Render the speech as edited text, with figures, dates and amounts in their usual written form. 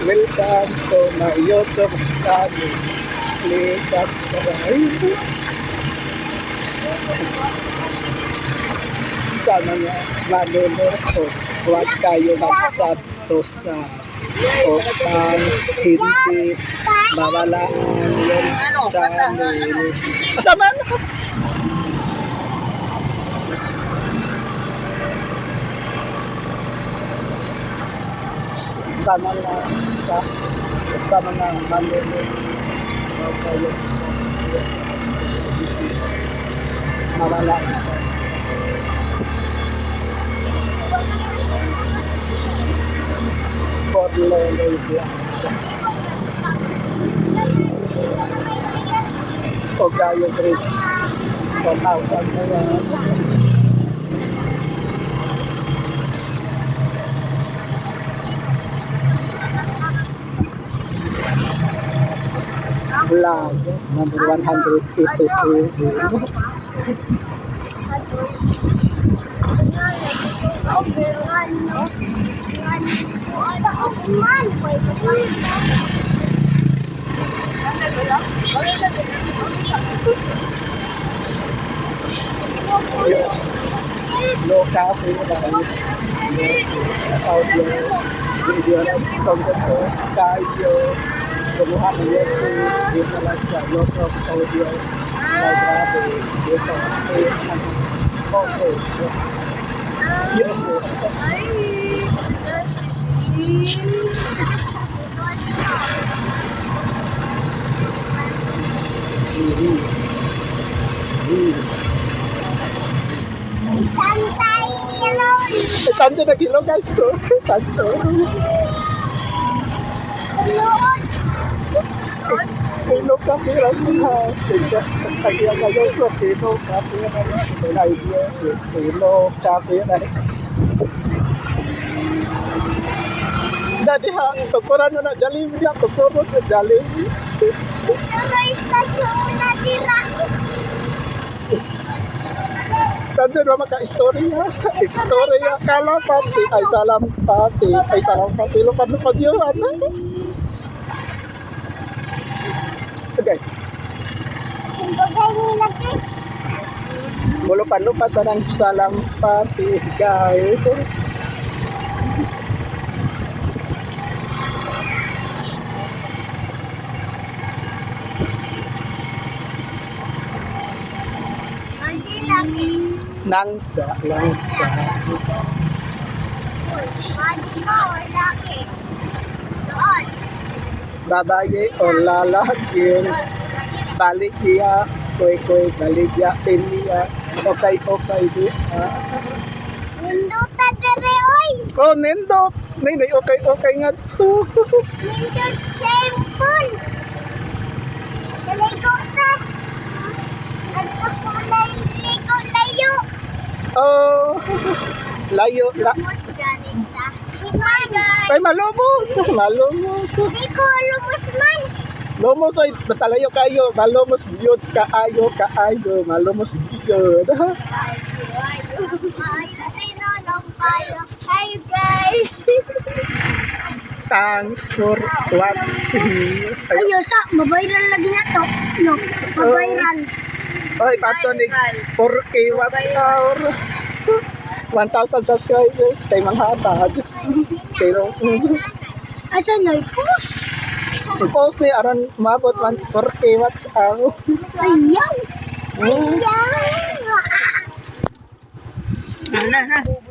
Welcome to my YouTube channel. Please subscribe. Sa mga malulutso, huwag kayo magsato sa upang hindi mawala ang iyong channel. Kasama na! Sama na sa mga malulutso, huwag kayo mawala. For Lolo Vlog. Ogayo Bridge. 1,000 na yan. Vlog number 187. No cafe na audio video na kung gusto kayo kumuha ng YouTube dito lang sa YouTube audio library dito sa okay yes. Santo na kilo guys ko. Santo. Kilo ka pera ha. Sige. Kaya kayo ko kilo ka pera. Wala idea. Kilo ka pera. Dadi ha, tukuran na Jollibee ya, tukuran na Jollibee. Santo na maka-istorya. Istorya kalapati ay salampati ay salampati lupad lupad yun. Okay. Mulupad-lupad pa ng salampati, guys. Nangka, langka. Babae o lalaki, baligya, koy koy, baligya, pinya, okay, okay, di. Ah. Nindot dere oy. Oh, nindot. Nay, nay, okay, okay nga to. Nindot simple. Ligo ta. Nagkakulay ligo layo. Oh, layo, la. Lumos ganin ta. Si man. Ay, malumos, malumos. Di ko lumos man. Lumos ay, basta layo kayo, malumos yun, kaayo, kaayo, malumos yun. Ayo, ayo. Ayo, tinanong kayo. Hi guys. Thanks for watching. Ay, Ayo sa, mabayral lagi na to. No, mabayral. Oy, pato ni 4K watch hour. 1,000 subscribers kay manghatag. Pero Asa na push? post ni aron maabot 1 4K watch hour. Ayaw. Mm. Ayaw. Na, na, na.